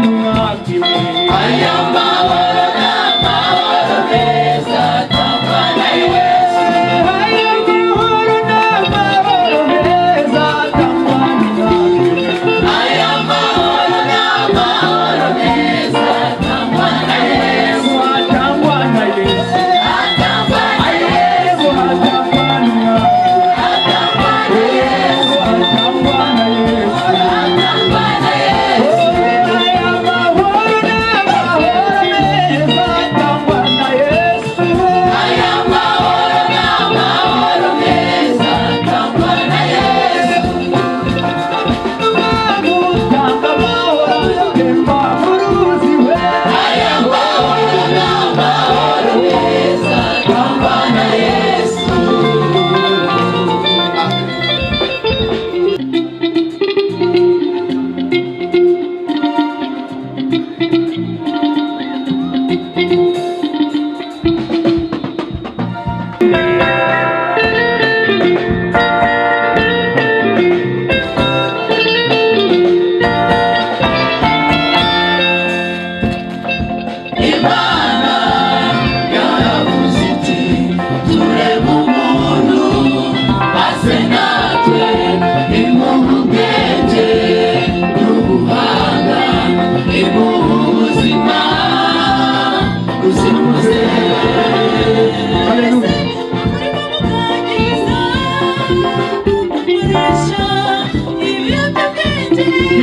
n'umwami. Aya mahoro n'amahoro meza atangwa na Yesu. Aya mahoro n'amahoro meza atangwa n'umwami. Aya mahoro n'amahoro meza atangwa na Yesu. Atangwa na Yesu. Atangwa na Yesu. Atangwa n'umwami. Atangwa na Yesu. Atangwa na Yesu. Atangwa na Yesu. Aya mahoro n'amahoro meza atangwa na Yesu. Aya mahoro n'amahoro meza atangwa na Yesu. Utanga amahoro atemba mu ruzi we. Aya mahoro n'amahoro meza atangwa na Yesu. Imana yaravuze iti tureme umuntu ase natwe, imuha ubwenge n'ubuhanga, imuha ubuzima buzira umuze.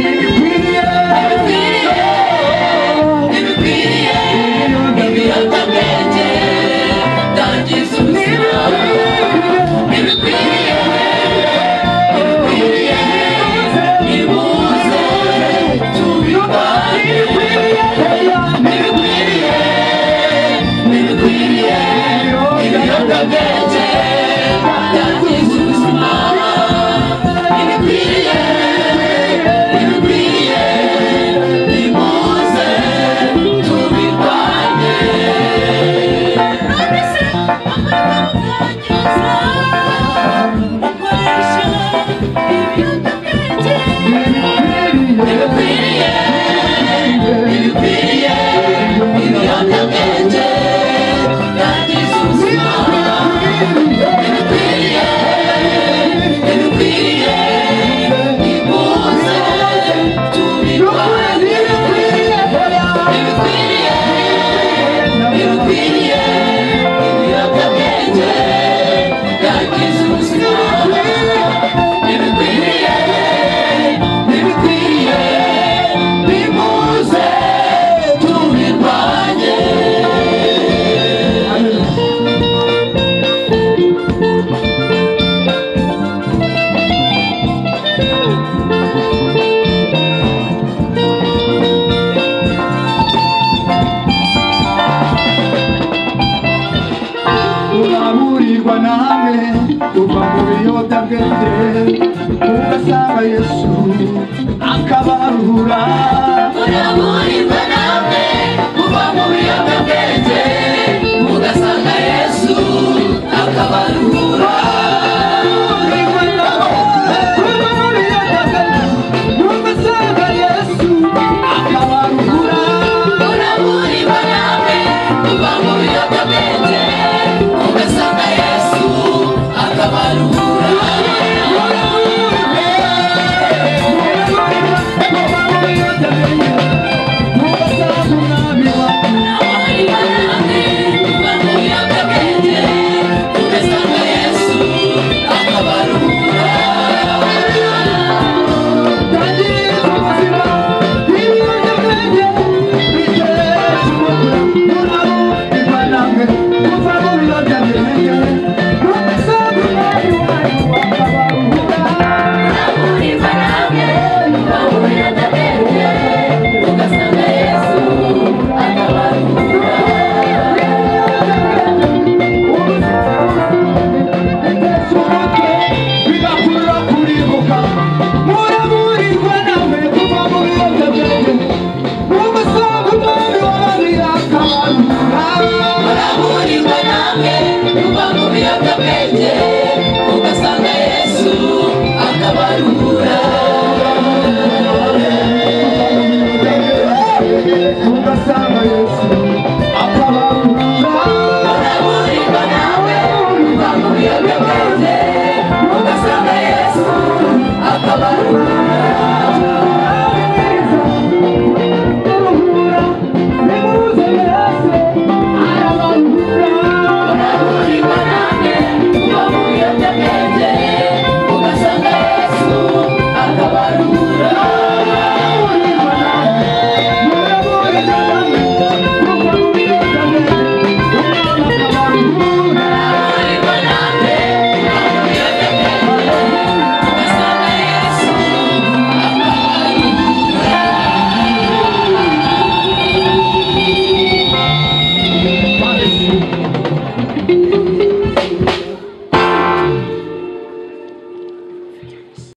Ibikwiriye. Ibikwiriye, ibikwiriye, ibiyobyabwenge byangiza ubuzima. Ibikwiriye, ibikwiriye, nimuze tubirwanye. Ibikwiriye, ibikwiriye, ibiyobyabwenge byangiza ubuzima. Ibikwiriye, ibikwiriye, nimuze tubirwanye. Ibikwiriye, ibikwiriye, ibiyobyabwenge byangiza ubuzima. Ibikwiriye, ibikwiriye, nimuze tubirwanye. Ibikwiriye, ibikwiriye, ibiyobyabwenge byangiza ubuzima. Ibikwiriye, ibikwiriye, nimuze tubirwanye. Uraburirwa namwe uva mu biyobyabwenge ugasanga Yesu.